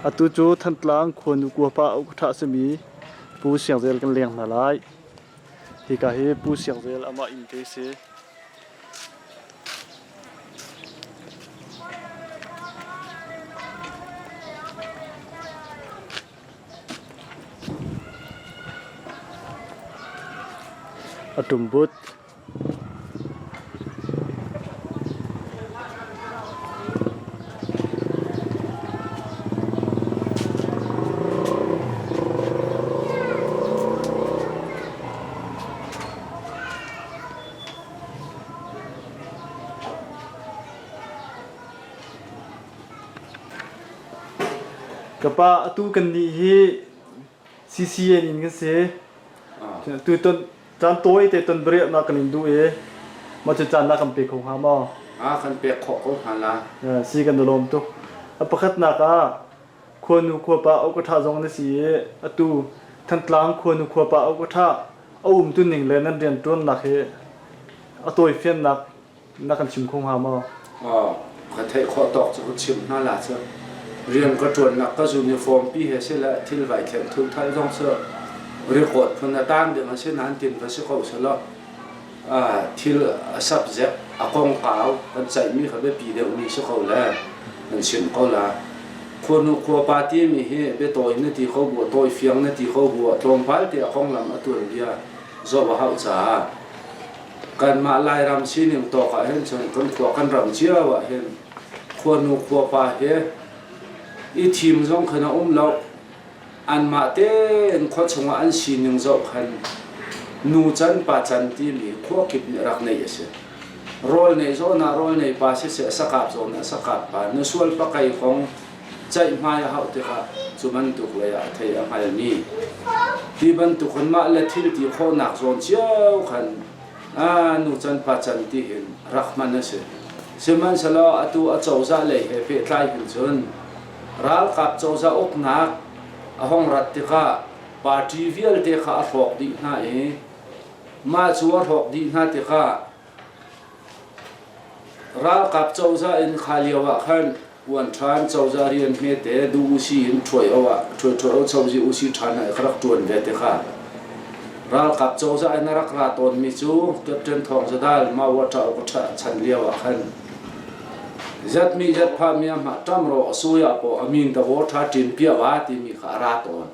Atu cu Thantlang khuanu kuapa a uk ṭha a simi Pu Siang Zel kan leng hna lai. Hika hi Pu Siang Zel amah inn te a si. A ṭumbut. Ka pa atu kan nih hi CCN in kan si. Tutan caan tawi te ton bariahnak kan in duh i mah cu caan na kan pe kho hnga maw? A kan pek khawh ko hnga la. Si kan i lawm tuk. A pakhatnak ah khuanu khuapa au ka ṭha zong na si i atu Thantlang khuanu khuapa au ka ṭha a um tu ning le nan rianṭuannak hi a tawifiannak na kan chim kho hnga maw? Ka theih khawh tawk cu ka chimh hna la cu rian ka ṭuannak ka uniform pi he si le thil vai thlen thulthal zong cu record phun a tan ding a si nain tin va si ko selaw thil a subject a kongkau kan ceihmi kha biapi deuhmi si ko le kan chim ko la. Khuanu khuapa timi hi biatawi na ti ko bu tawi fiang na ti ko bu tlawmpal te a konglam a tuanbia zoh a hauh caah Kanmah Lairam sining tawk ah hin cun kan khua kan ram cio ah hin khuanu khuapa he i thim zong khan a um lo. Anmah tein khua chungah an sining zoh khan nu can pa can timi khua kip nih rak neih a si. Rawl neih zawn ah rawl nei pa siseh sakap zawn ah sakap pa na sual pakei kong ceihmai a hauh tikah cu bantuk lei ah a thei a hngalmi ti bantuk in mah le thil ti khawhnak zawn cio khan nu can pa can ti hin rak hman a si. Sihmanhsehlaw atu a cozah lei he pehtlai hin cun ralkap cozah uknak a hong rat tikah party vialte kha a hrawk dih hna i mah cu a hrawk dih hna tikah Ralkap cozah in kha lio ah khan uan ṭhan cozah rian hmete duh usi in ṭhuai o ah ṭhuai ṭhuai o chozi usi ṭhan ah ka rak ṭuan ve te kha. Ralkap cozah in a rak ra tawnmi cu Captain Thawng Za Dal Mawa ṭa ka ṭha chan lio ah khan zatmi zatpha mi amah ṭam ro a sui ah paw amin da wo ṭha ṭin pia wa timi kha a ra tawn.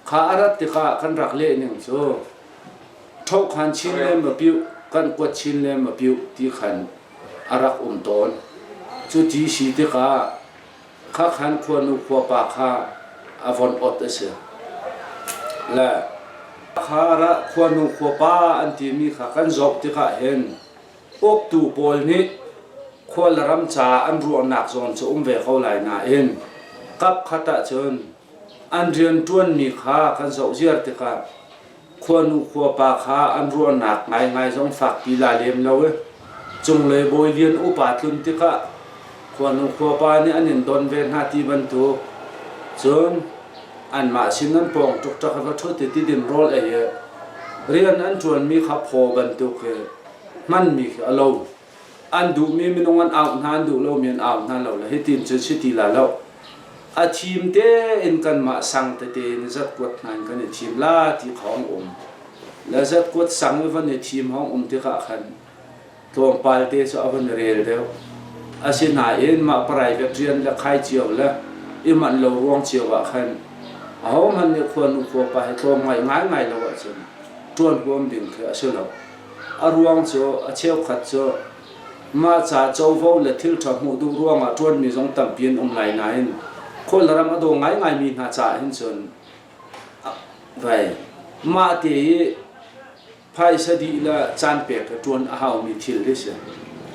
Kha a rat tikah kan rak leh ning cu ṭhohkhan chin le mapiuh kan kuat chin le mapiuh ti khan a rak um tawn. Cu ti si tikah khakhan khuanu khuapa kha a von ot a si. Le kha ra khuanu khuapa an timi kha kan zoh tikah hin uktu pawl nih khua le ram ca an ruahnak zawn cu um ve ko lai nain kap khat ahcun An rianṭuanmi kha kan zoh ziar tikah khuanu khuapa kha an ruahnak ngaingai zong fakpi la lem lo i cunglei bawi lian upa tlun tikah khuanu khuapa nih an in don ve hna ti bantuk cun anmah sin an pawng ṭukṭak i va ṭhut i tidin rawl ei i rian an ṭuanmi kha phaw bantuk i hmanmi khi a lo. An duhmi minung an auh hna, an duh lomi an au hna lo le hitin cun si ti la lo. A thim tein kanmah sang tete in zatkuat hna in kan i thim la ti kha hong um. Le zatkuat sang i van i thim hong um tikah khan tlawmpal te cu a van rel deuh. Asinain mah private rian le khai cio le i manh lo ruang cio ah khan ahohmanh nih khuanu khuapa hi tlawm ngai ngaingai lo ahcun ṭuan huam ding khi a si lo. A ruang cu a cheukhat cu mah ca covo le thilṭha hmuh duh ruangah ṭuanmi zong tampi an um lai nain Kawlram a daw ngaingaimi hna caah hin cun vai mah te i phaisa dih le caan pek le ṭuan a haumi thil hi si.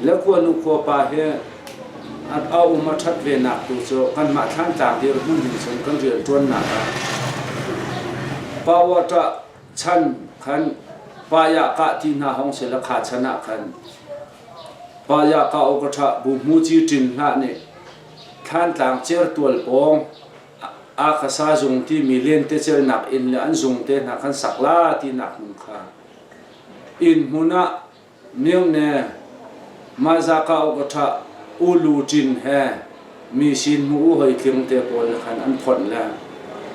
Le khuanu khuapa hi a um a ṭhat ve nak tu cu kanmah Thlantlang dirhmun hin cun kan rianṭuannak ah power ṭah chan khan paya kah ti hna hong seh la kha chan ah khan paya ka o ka tha bu hmu chi ṭin hna nih Thlantlang certual pawng Akhasa zung timi lentecelnak inn le an zung te hna kan sak la tinak hmun kha inn hmun ah Myone Mazaka Okatha Ulu Ṭin he Mi sin hmu u hoi tling te pawl le khan an phonh le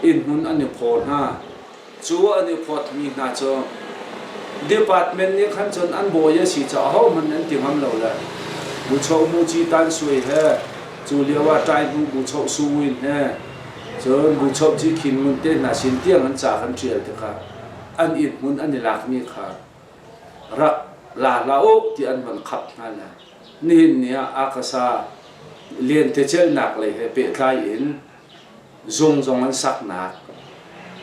inn hmun an i phaw hna. Cu an i phawtmi hna cu department nih khan cun an bawi a si caah ahohmanh an ti ngam lo le Buchoh Muci Tan Sui he cu lio ah Ṭaihnu Buchoh Su Win he cun Buchoh Ci Khin Ngunt te hna sin tiang an ca kan ṭial tikah an inn hmun an i lakmi kha rak la hlah u ti an von khap hna le nihin ni ah akasa lentecelhnak lei he pehtlai in zung zong an saknak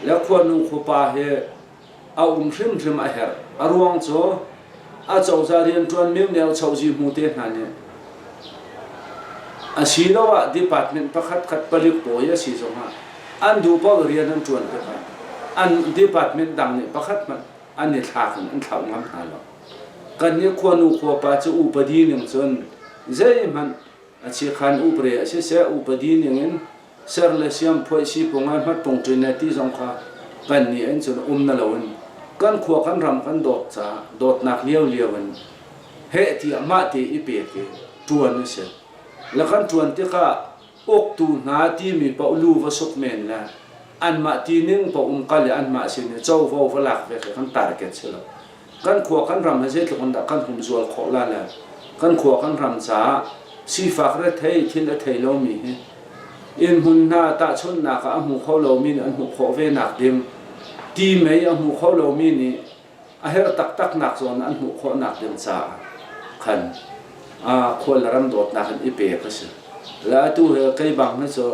le khuanu khuapa hi a um hrimhrim a herh. A ruang cu a cozah rianṭuan mimneu chozi hmu te hna nih asiloah department pakhat khat palik bawi a si zongah an duh paoh rian an ṭuan tikah an department dang nih pakhat hmanh an i thlak in an thlauh ngam hna lo. Kannih khuanu khuapa cu upadi ning cun zeihmanh a chiakhan upre a siseh upadi ning in ser le siam phoih si pungai hmat pung ṭin le ti zong kha kan nih in cun um na loin kan khua kan ram kan dawt caah dawtnak lio lio in heh tiah mah te i pek i ṭuan a si le kan ṭuan tikah uktu hna timi paoh lu va suk men le anmah tining paoh um kal i anmah sin i covo va lak ve khi kan target si lo. Kan khua kan ram he zeitluk in dah kan humzual khawh la le kan khua kan ram caah sifak rethei thil a thei lomi hi inn hmun hna tahchunhnak ah a hmu kho lomi nih an hmuh khawh ve nak ding ti mei a hmu kho lomi nih a herh taktak nak zawn an hmuh khawh nak ding caah khan khual le ram dawtnak in i pek a si. Le atu he kei bang hi cu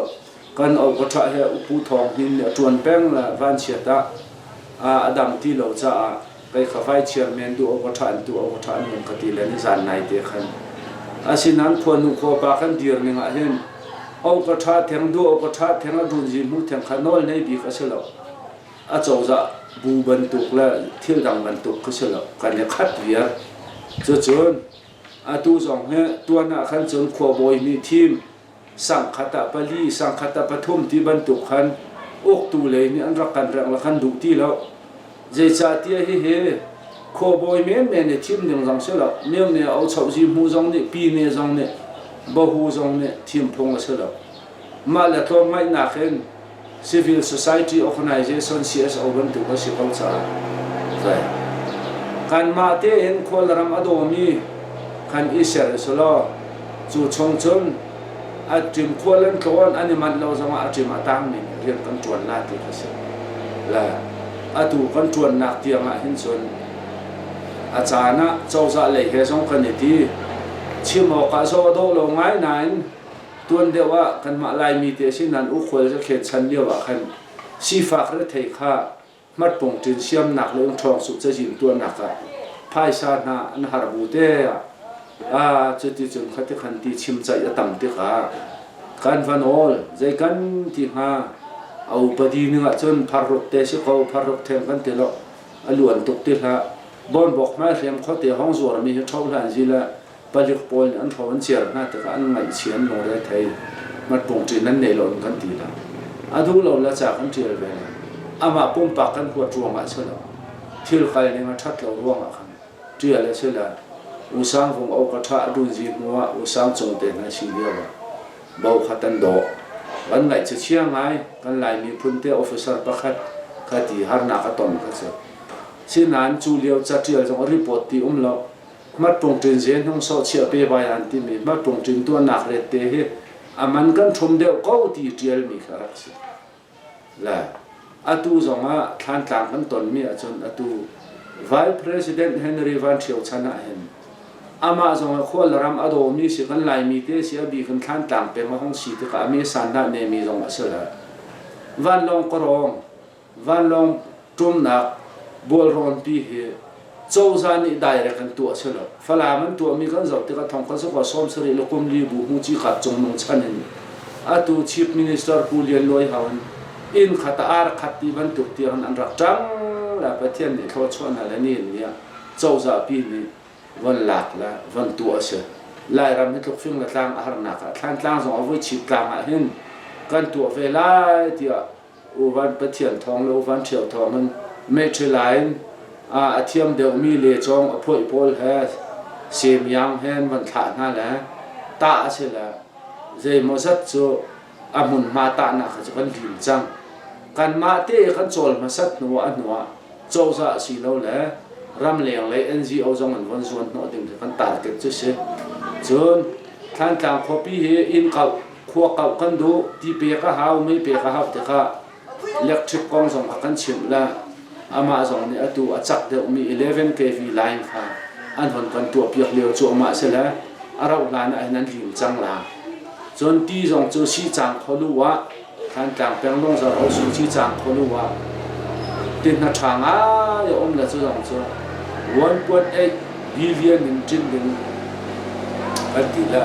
kan oka he Pu Thawng Hnin nih a ṭuan peng le vanchiat ah a dam ti lo caah kei kha vai chairman duh oka ṭha an tu oka ṭha an nung ka ti le nizan nai te khan asinain khuanu khuapa kan dir ning ah hin oka ṭha theng duh oka ṭha theng a dun zi hmu theng kha nawl nei bik a si lo. A cozah bu bantuk le thil dang bantuk kha si lo. Kan i khat viar. Cucun atu zong hi tuan ah khan cun khuabawi nih thim sangkhat ah pali, sangkhat ah pathum ti bantuk khan uktu lei nih an rak kan rengh le kan duh ti lo. Zeicahtiah hihi khuabawi menmen i thim ding zong si lo. Myone Ochohzi hmu zong nih, Pine zong nih, Bahu zong nih thim phung a si lo. Mah le tlawmngaihnak in civil society organization CSO bantuk a si ko caah fai kanmah tein khualram a dawmi kan i ser selaw cu chung cun a ṭim khual an tlawn an i manh lo zongah a ṭim a tangmi rian kan ṭuan la ti kha si le atu kan ṭuannak tiang ah hin cun a caan ah cozah lei he zong kan i ti chim awk ah zaw dawh lo ngai nain Tuan deuh ah kanmah Laimi te si nan ukhual zakhen chan lio ah khan sifak rethei kha hmatpung ṭin siamnak le ungṭhawng suh cazin tuahnak ah phaisa hna an har bu te ah cuti cun khati khan ti chim caih a tam tikah kan van awl zei kan ti hnga a upadi ning ah cun pharruk te si ko pharruk theng kan ti lo a luan tuk ti hlah bonbok hmai hrem khuate hong zuarmi hi ṭho hlan zi le palik pawl nih an hro an ciar hna tikah an ngaihchia an lungre thei hmatpung ṭin an nei lo in kan ti lo a duh lo le ca kan ṭial ve lo amah pumpak kan huat ruangah si lo thil kal ning a ṭhat lo ruangah khan ṭial a si le usang vung o ka ṭha a dun zi hnu ah usang cung te hna si lio ah bo kha tan dawh kan ngaih chia ngai kan lai miphun te officer pakhat kha ti harnak a ton kha cu sinain cu lio ca ṭial zong a report ti um lo Hmatpungṭin ze hnung sawhchiah pe bai an timi hmatpungṭin tuahnak ret te hi a man kan ṭhum deuh ko ti ṭialmi kha rak si. Le atu zongah Thlantlang kan tonmi ahcun atu Vice President Henry Van Ṭhio chan ah hin amah zong a khual ram a dawmi si kan Laimi te si a bik in Thlantlang peng a hung si tikah a me san dah nemi zong a si le vanlawng kawrawng Vanlawng ṭumnak bualrawnpi hi cozah nih direct an tuah si lo. Falam an tuahmi kan zoh tikah thong kan sukua 70 le kum li bu hmu ci kap cung nung chan in atu Chief Minister Pu Lian Luai Hau in inn khat ah ar khat ti bantuk tiang an rak ṭang la Pathian nih thluachuah hna le ni in nih cozah pi nih von lak le von tuah a si. Lairam hi tluk fing le tlang a harnak ah Thlantlang zong a voi chip tlang ah hin kan tuah ve lai tiah Uvan Pathian thawng le uvan ṭhio thawng in mehṭhi in a thiam deuhmi le cawng a phoih pawl he semyang he an van thlah hna le tah a si le. Zeimawzat cu a hmunhma tahnak kha cu kan lim cang. Kanmah te i kan cawl hmasat hnu ah a hnu ah cozah silole ramleng lei NGO zong an von zuan hnawh ding khi kan target cu si. Cun Thlantlang khuapi hi inn kauh, khua kauh kan duh, ti pek a hau, mei pek a hau tikah electric kong zong kha kan chimh le amah zong nih atu a cak deuhmi 11 kV line kha an hon kan tuahpiak lio cuahmah si le a rauh hlan ah hin an lim cang la. Cun ti zong cu Sihcang khualu ah Thantlang peng Lungzarh Osu Sihcang khualu ah ti hna ṭha ngai a um le cu zong cu 1.8 billion in ṭin ding kan ti le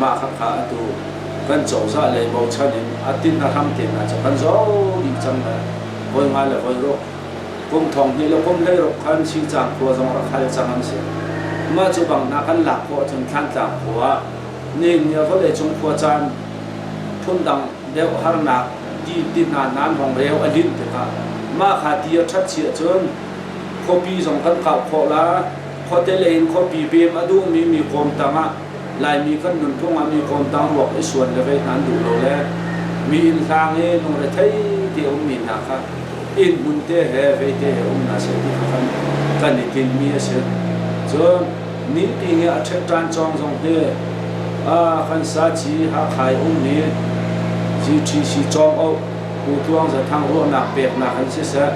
mah khakha atu kan cozah lei bochan in a tin a hram te hna cu kan zoh dih cang le voi nga le voi ruk kum thong hnih le kum hlei ruk khan Sihcang khua zong rak hal cang an si. Mah cu bang hna kan lak khawh cun Thlantlang khua ah nihin ni ah vawleicung khua caan phundang deuh harnak ti ti hna nan hong reu a linh tikah mah kha ti a ṭhat si ahcun khuapi zong kan kauh khawh la. Khuate lei in khuapi pem a duhmi mi kawmtang ah Laimi kan nunphung ah mi kawmtang ruak i suan le vei hna an duh lo le mi inn hlang i lungrethei te ummi hna kha inn hmun te he vei te he um hna seh ti kha kan kan i tinhmi a si. Cun nipi nge a ṭhet ṭan cawng zong hi kan saci Hakha i ummi GTC cawng oh Pu Tluang Zathang ruahnak peknak in siseh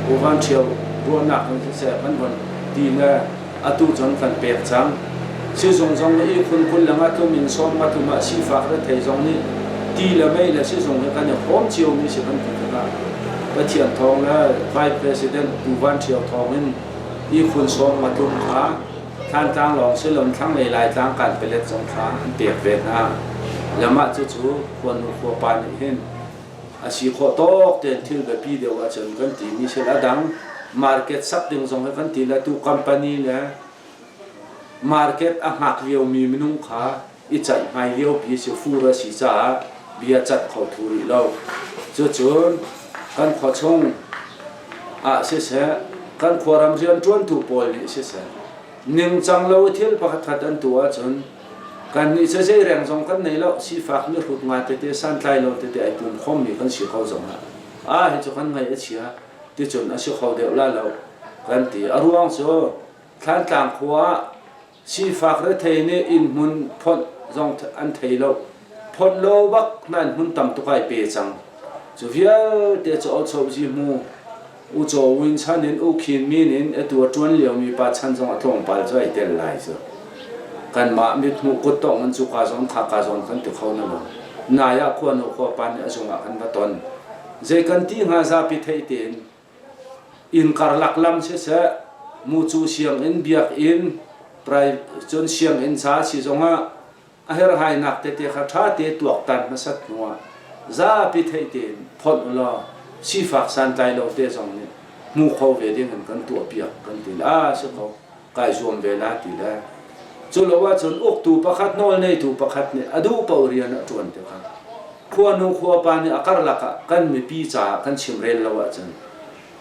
Pu Van Ṭhio ruahnak in siseh kan von ti le atu cun kan pek cang. Sizung zong nih ihkhun 20 le nga tlum in sawm nga tlum ah sifak rethei zong nih ti le mei le sizung hi kan i hrawm ciomi si kan ti tikah Pathian thawng le Vice President Pu Van Ṭhio thawng in ihkhun sawm nga tlum kha Thlantlang lawng si loin thlanglei Laitlang Kanpelet zong kha an pek ve hna. Le mah cucu khuanu khuapa nih hin a si khawh tawk tein thil biapi deuh ahcun kan timi thil a dang market sak ding zong hi kan ti le tu company le market a hngak liomi minung kha i ceihmai liopi si fur a si caah bia cat kho thu rih lo. Cucun kan khuachung ah siseh kan khuaram rianṭuantu pawl nih siseh ningcang lo thil pakhat khat an tuah ahcun kannih cu zei reng zong kan nei lo sifak mihrut nga tete santlai lo tete ai pum khommi kan si ko zong ah ah hi cu kan ngaih a chia ticun a si kho deuh la lo kan ti. A ruang cu Thlantlang khua ah sifak rethei nih innhmun phonh zong an thei lo. Phonh lo bak nain hmun tam tuk ai pe cang. Cu vialte cu Ochozi hmu U Caw Win chan in U Khin Min in atu a ṭuan liomi pa chan zong a tlawmpal cu ai tel lai cu. Kanmah mithmuh kuttongh in cuka zawn khaka zawn kan ti kho na lo. Nai ah khuanu khuapa nih a zung ah kan va ton. Zei kan ti hnga zapi theih tein Inn karlak lam siseh, mucu sianginn, biakinn, cun sianginn ca si zongah a herhhainak tete kha ṭha te tuaktan hmasat hnuah zapi theih tein phonh u law sifak santlai lo te zong nih hmu kho ve ding in kan tuahpiak kan ti le a si ko kai zuam ve la ti le cu lo ahcun uktu pakhat nawlneitu pakhat nih a duh paoh rian a ṭuan tikah khuanu khuapa nih a karlak ah kan mipi caah kan chimrel lo ahcun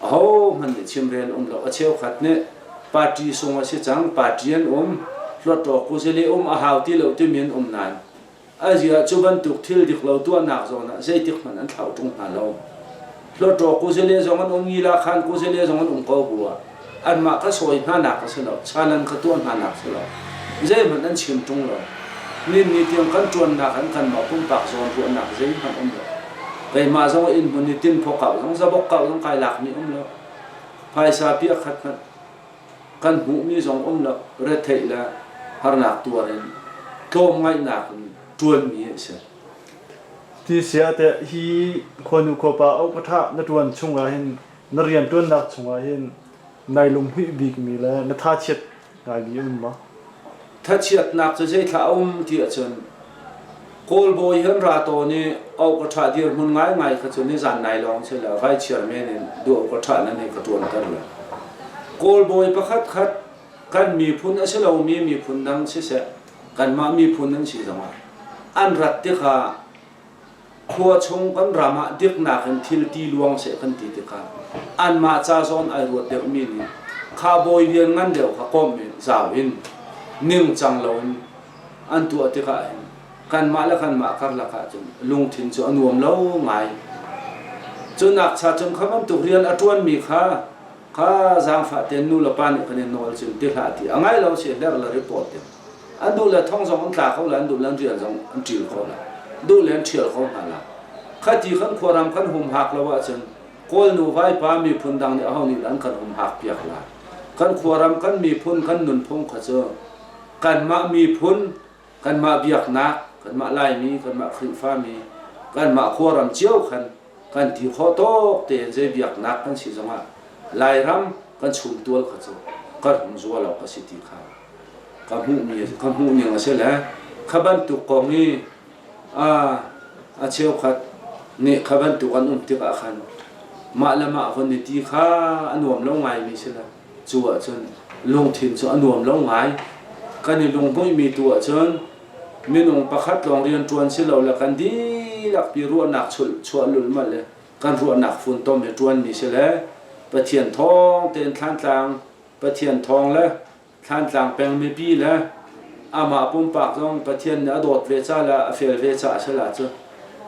ahohmanh nih chimrel um lo. A cheukhat nih party sung a si cang, party an um, hluattaw kuzili um a hau ti lo timi an um nain azia cu bantuk thil dik lo tuahnak zawn ah zeitik hmanh an thlauh ṭung hna lo. Hluattaw kuzili zong an um, ngila khan kuzili zong an um ko bu ah anmah ka sawi hna nak a si lo, chalan ka tuah hna nak si lo. Zeihmanh an chim ṭung lo. Ninni tiang kan ṭuannak an kanmah pumpak zawn ruahnak zeihmanh um lo. Keimah zong inn hmun i tinphaw kau zong zabok kau zong kai lakmi um lo. Phaisa piak khat hmanh kan hmuhmi zong um lo. Retheih le harnak tuar in tlawmngaihnak in ṭuanmi a si. Ti sia teh hi khuanu khuapa au ka ṭha na ṭuan chungah hin na rianṭuannak chungah hin nai lunghmuih bikmi le na thachiat ngaimi um maw? Thachiatnak cu zeithla a um ti ahcun Kawl bawi han ra tawn i au ka ṭha dirhmun ngaingai kha cu nizan nai lawng si le vai chairman in duh ka ṭha nan hei ka ṭuanter le Kawl bawi pakhat khat kan miphun a si lomi miphun dang siseh kanmah miphun an si zongah an rat tikah Khua chung kan ram ah diknak in thil ti luang seh kan ti tikah anmah ca zawn ai ruat deuhmi nih kha bawi lian ngan deuh kha komh i zau in ningcang loin an tuah tikah hin. Kanmah le kanmah karlak ahcun lungthin cu a nuam lo ngai. Cu nakcha cun kha bantuk rian a ṭuanmi kha kha zaangfah tein nu le pa nih kan in nawl cun ti hlah ti a ngai lo si hler le report ding. An duh le thong zong an tla kho la, an duh le an rian zong an ṭil kho la, duh le an ṭhial kho hna la. Khati kan khuaram kan humhak lo ahcun Kawl nu vaipa miphun dang nih aho nih dah an kan humhak piak lai. Kan khuaram kan miphun kan nunphung kha cu kanmah miphun kanmah biaknak kanmah Laimi kanmah Khrihfami kanmah khuaram cio khan kan ti khawh tawk tein zei biaknak kan si zongah Lairam kan chumtual kha cu kan hung zual awk a si ti kha ka hmuhmi ka hmuhning a si le kha bantuk kong i a cheukhat nih kha bantuk an um tikah khan mah le mah von i ti kha a nuam lo ngaimi si le cu ahcun lungthin cu a nuam lo ngai. Kan i lunghmuihmi tu ahcun minung pakhat lawng rianṭuan si lo le kan dihlak pi ruahnak chuah lulhmalh le kan ruahnak funtom he ṭuanmi si le Pathian thawng tein Thlantlang Pathian thawng le Thlantlang peng mipi le amah pumpak zong Pathian nih a dawt ve ca le a fel ve caah si la cu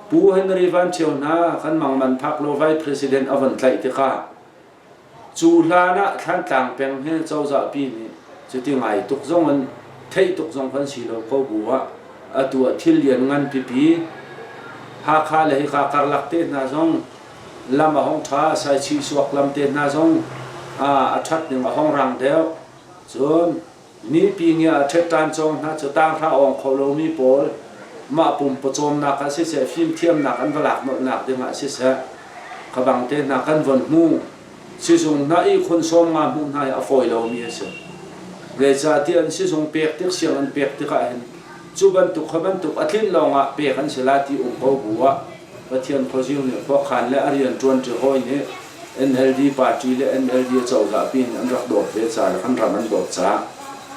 Pu Henry Van Ṭhio hna kan mangman phak lo vai president a von tlaih tikah Cu hlan ah Thlantlang peng hi cozahpi nih cuti ngai tuk zong in theih tuk zong kan si lo ko bu ah atu ah thil lian ngan pipi Hakha le hika karlak te hna zong lam a hong ṭha, Saichih suak lam te hna zong a ṭhat ning a hong rang deuh. Cun Mipi nih a ṭhetṭan cawng hna cu tanghra awng kho lomi pawl mah pum pawcawmnak ah siseh fimthiamnak an va lak nolhnak dingah siseh kha bang te hna kan von hmu. Sizung hna ihkhun 50 hmuh hna hi a fawi lomi a si. Zeicahtiah an sizung pek tik sianginn pek tikah hin cu bantuk kha bantuk a tlinh lawngah pek an si lai ti um ko bu ah Pathian khuazing nih khuakhan le a rianṭuanṭi hawi nih NLD party le NLD cozah pi nih an rak dawt ve ca le kan ram an dawt caah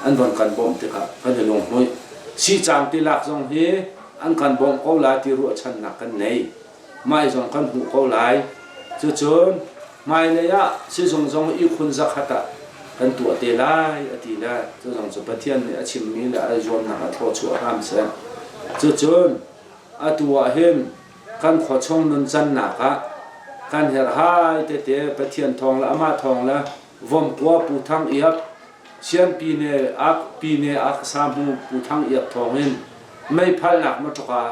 an von kan bawmh tikah kan i lunghmuih. Sihcang tilak zong hi an kan bawmh ko lai ti ruahchannak kan nei. Mai zong kan hmuh ko lai. Cucun hmailei ah sizung zong ihkhun zakhat ah kan tuah te lai a ti le cu zong cu Pathian nih a chimmi le a zuamnak ah thawchuah hram seh. Cucun atu ah hin kan khuachung nuncannak ah kan herhhai tete Pathian thawng le amah thawng le Vomkua Pu Thang Iap Sianpi ne ak pi ne ak Sahmu Pu Thang Iap thawng in meiphalnak mawṭawka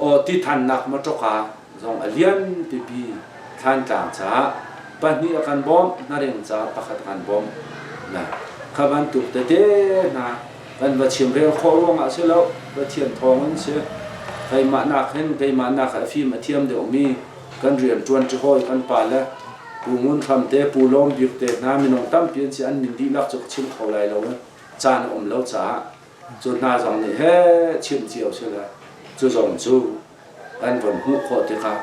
aw tithannak mawṭawka zong a lian pipi Thlantlang caah pahnih a kan bawmh hnaring caah pakhat a kan bawmh na kha bantuk tete hna kan va chimrel khawh ruangah si lo Pathian thawng in si keimah nak hin keimah nak a fim a thiam deuhmi kan rian ṭuan ṭi hawi kan pa le Pu Ngun Hram te Pu Lawm Bik te hna minung tampi an si an min dihlak cu ka chim kho lai lo caan a um lo caah cu hna zong nih he chimh cio si le cu zong cu kan von hmuh khawh tikah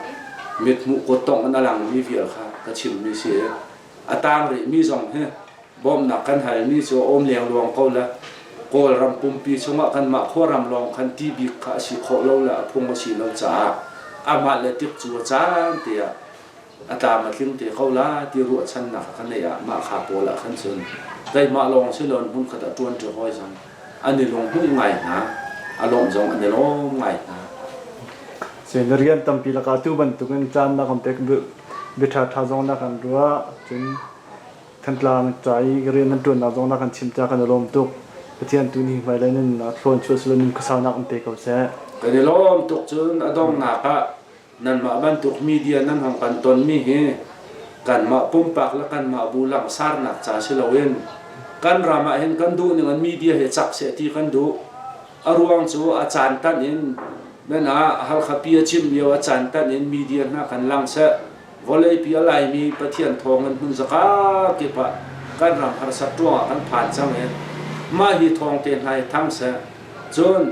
mithmuh kuttongh in a langmi vial kha ka chimmi si a tang rihmi zong hi bawmhnak kan halmi cu a um lengluang ko le Kawlram pumpi chungah kanmah khuaram lawng khan ti bik kha a si khawh lo le a phung a si lo caah amah le tik cu a caan te ah a tlam a tling te ko la ti ruahchannak ka neih ah mah kha pawl ah khan cun keimah lawng si loin hmunkhat ah ṭuan ṭi hawi zong an i lunghmuih ngai hna a lawmh zong an i lawm ngai hna. Cun rian tampi lakah tu bantukin caan na kan pek bia ṭhaṭha zong na kan ruah cun Thantlang ca i rian nan ṭuannak zong na kan chim ca kan i lawm tuk. Pathian tu nih hmailei nunnak thlawn chuah selaw nun khuasaunak in pe ko seh. Kan i lawm tuk cun a donghnak ah nanmah bantuk media nan hong kan tonmi hi kanmah pumpak le kanmah bu langhsarnak ca si loin kan ram ah hin kan duh ning an media he cak seh ti kan duh. A ruang cu a caan tanh in nan ah Halkha pi a chim lio a caan tanh in media hna kan lang seh. Vawleipi a laimi Pathian thawngin hmun zaka kip ah kan ram harsat ruangah kan phan cang i mah hi thawng te hna hi thang seh. Cun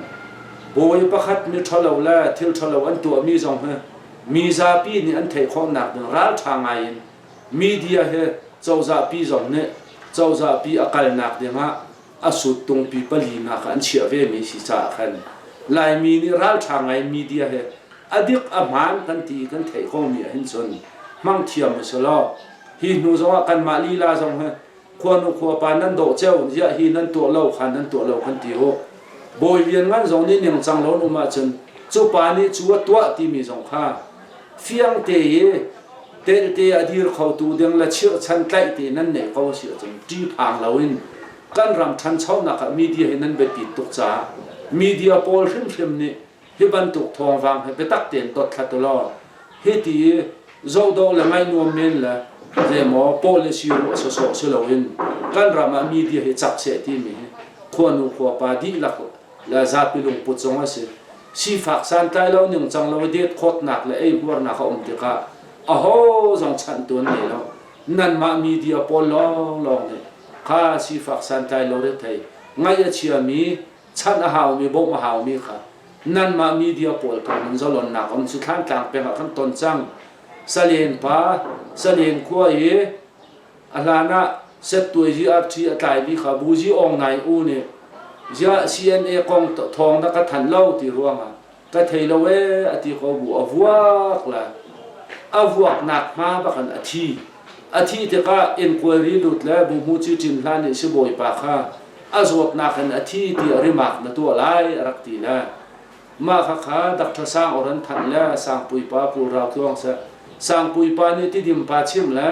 bawi pakhat mi ṭhalo le thil ṭhalo an tuahmi zong hi mi zapi nih an theih khawhnak ding ralṭha ngai in media he cozahpi zong nih cozahpi a kalnak dingah a suttungpi palinak ah an chiah vemi si caah khan Laimi nih ralṭha ngai media he a dik a hmaan kan ti kan theih komi ahhin cun hmang thiam u selaw hi hnu zongah kanmah lila zong hi khuanu khuapa nan dawh cio ziah hi nan tuah lo kha nan tuah lo kan ti u. Bawi lianngan zong nih ningcang lo an um ahcun cu pa nih cu a tuah timi zong kha fiang te i tehte a dir khotu ding le chirhchan tlaih te nan neih ko a si ahcun ṭihphang loin kan ram ṭhanchonak ah media hi nan biapit tuk caah media pawl hrimhrim nih hi bantuk thawngvang hi biatak tein dothlat u law hiti i zohdawh le ngaihnuam men le zeimaw policy ruah sawsawh si loin kan ram ah media hi cak seh timi hi khuanu khuapa dihlak le zapi lungput zong a si. Sifak santlai lo ningcang lo i detkhawtnak le eihmuarnak a um tikah aho zong chanhtu an nei lo. Nanmah media pawl lawnglawng nih kha sifak santlai lo rethei ngaih a chiami chanh a haumi bawmh a haumi kha nanmah media pawl thawng in zalonnak um cu Thlantlang peng ah kan ton cang. Salen pa, Salen khua i A hlan ah settuaizi arṭhi a tlaimi kha Buzi Aung Naing U nih ziah CNA kong thawng na ka thanh lo ti ruangah ka thei lo ee a ti ko bu a vuak le a vuaknak hma bak in a thi. A thih tikah inquiry lut le Buhmuci Ṭin Hlan nih sibawipa kha a zawtnak in a thi tiah rimak na tuah lai a rak ti le Mah khakha Dr. Sang Awr an thanh le Sangpui pa Pu Rau Tluang seh. Sangpui pa nih Tidim pa chim le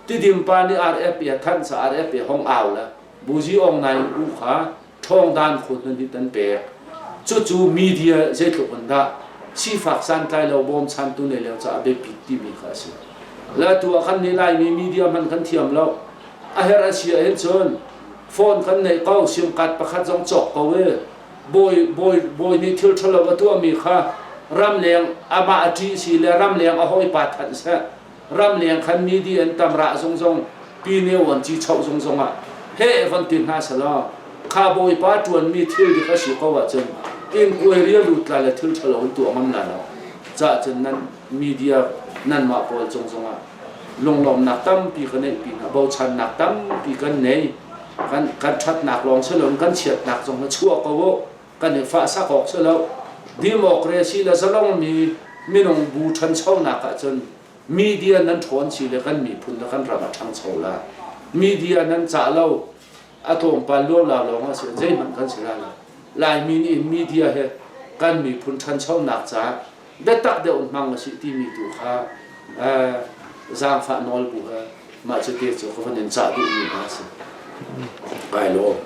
Tidim pa nih RFA thanh sa RFA hong au le Buzi Ong Naing U kha ṭhawng dan khun nan hit an pek. Cucu media zeitluk in dah sifak santlai lo bawmchantu nei lio caah biapi timi kha a si. Le tu ah kan nih Laimi media hman kan thiam lo. A herh a si ahhin cun phone kan neih ko sim card pakhat zong cawk ko i bawi bawi bawi nih thil ṭhalo a tuahmi kha ramleng amah a ṭih si le ramleng a hawipa thanh seh ramleng khan media in tamrah zungzung pine uan ci choh zungzung ah he van ti hna selaw kha bawipa ṭuanmi thil dik a si ko ahcun inquiry a lut la le thil ṭhalo in tuah ngam la lo cah cun nan media nanmah pawl cung zongah lunglawmnak tampi ka neih pinah bochannak tampi kan nei kan kan ṭhatnak lawng si loin kan chiatnak zong hi chuah ko u kan i fahsak awk si lo democracy le zalongmi minung bu ṭhanchonak ahcun media nan ṭhawn si le kan miphun le kan ram a ṭhangcho la media nan cah lo a tlawmpal luala lawng a si zeihmanh kan si lai lo Laimi nih media he kan miphun ṭhanchonak caah biatak deuh in hmang usih timi tu kha zaangfah nawl bu he mah cu te cu ka van in cah duhmi hna a si. Kai lawm.